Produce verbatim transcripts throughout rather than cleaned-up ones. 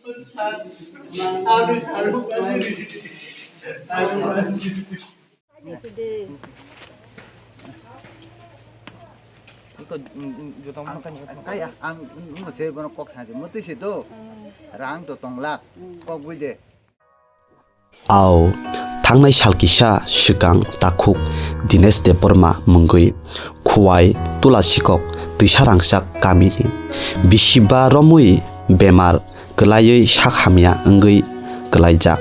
Kaya, ang, ang, ang se bono kok sa, mutwi se do. Rang to tong lak, kok gwi de. Ao, thangnai sal kisa swkang takhuk Dinesh Debbarma mungwi Khuwai Tulasikok twisa rangchak kamini bisiba romwi bemar kwlaiwi sak hamya wngwi kwlaijak.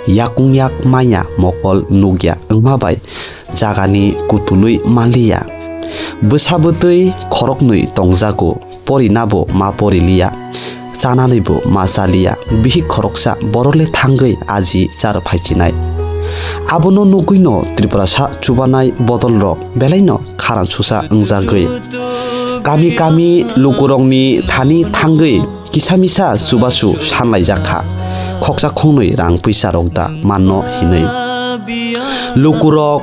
Yakung yak manya mokol nukya wngma bai jagani kutulwi manliya. Bwsa bwtwi khoroknwi tongjago, porinabo ma poriliya, chananwibo ma chaliya, bihik khoroksa borole thangwi aji char phaichinai. Abono nugwino Tripurasa chubanai bodolrok belaino kharansusa wngjagwi kami kami lukurokni thani thangwi kisa misa chubachu sanlaijak kha, khoksa khongnwi rang puisa rok da manno hinwi. Lukurok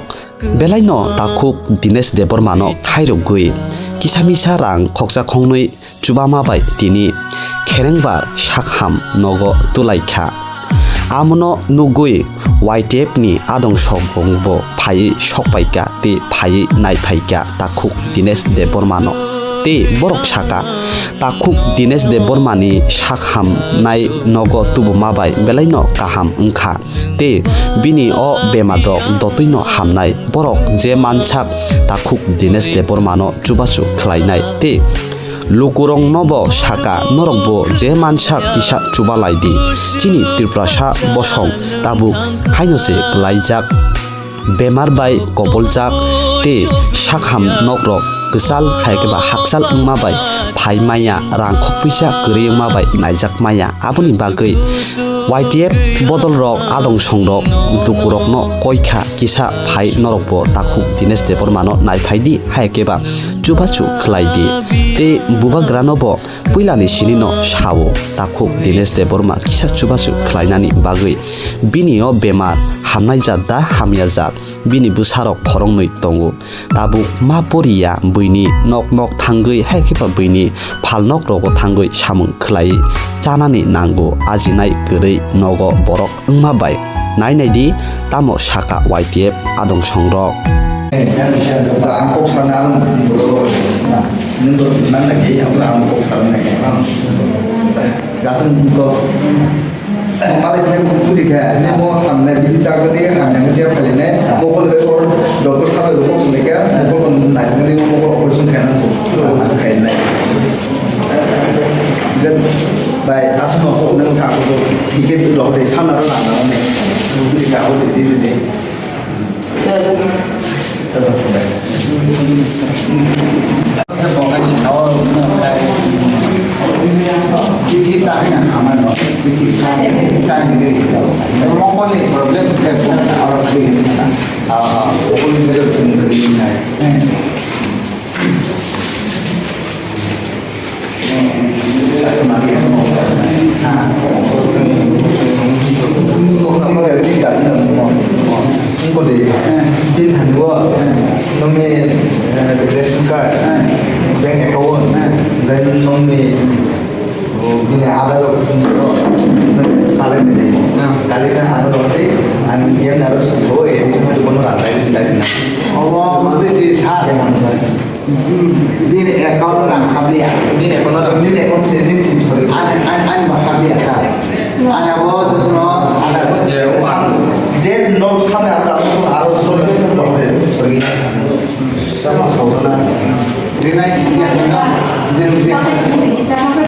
belaino takhuk Dinesh Debbarmano khairogwi kisa misa rang khoksa khongnwi chubama bai tini kherengbar sakham nogo tulaikha. Amono nugwi Y T F ni adong sok rokbo phaiwi sokpaikha tei phaiwi naiphaikha takhuk Dinesh Debbarmano. Tei borok saka, takhuk Dinesh Debbarmani sak hamnai nogo tubuma bai belaino kaham wngkha. Tei bini o bemar rok dotwino hamnai. Borok je mansak takhuk Dinesh Debbarmano chubachu khlainai tei lukuroknobo saka, norokbo je mansak kisa chubalai di. Chini Tripurasa bosong tabuk haino se klaijak. Bemar bai koboljak tei sakham nokrok kwchal hai khe ba hakchal wngma bai phai maya, rang khok puisa kwrwi wngma bai naijak maya. Aboni bagwi Y T F bodol rok, adong song rok, luku rokno koi kha kisa phai norokbo takhuk Dinesh Debbarmano nai phai di hai khe ba chubachu khlai di tei bubagranobo puilani sinino sao, takhuk Dinesh Debbarma kisa chubachu khlainani bagwi. Bini o bemar hamnai jat da hamya jat, bini bwsarok khoroknwi tongo. Tabuk ma poriya buini nok nok thangwi, hai khe ba buini phalnok rogo thangwi samung khlai chanani nango, ajinai kwrwi nogo borok wngma bai. Nai nai di, tamo saka Y T F adong song rok. Ang kok sana ang nang nang lagi ang kok sana. Gasang kok. Malik mai puri kha, nemo hamnai bidi chagri, hamnai bidi phalinai, mokol be kor, doctor sabai rok kok sini kha, mokol kon nai nani mokol operation khaina ko, khainai. Then, bai, asma ko nang ka ko, ticket rok de sana rok nang nang ne, bidi ka ko de, de, de. Nungkode, bini thani o, nungni, eh, ration card, bank account, then nungni, oh, bini Aadhaar o, nung kale ni dei. Kale na Aadhaar o dei, ang yang naro sa so, eh, itu mah tu kono rata ini tadi na. Oh, mesti sih, sah. Bini account rang habia. Bini account rang. Bini account se bini tin sori. Ani, ani, ani ba habia ka.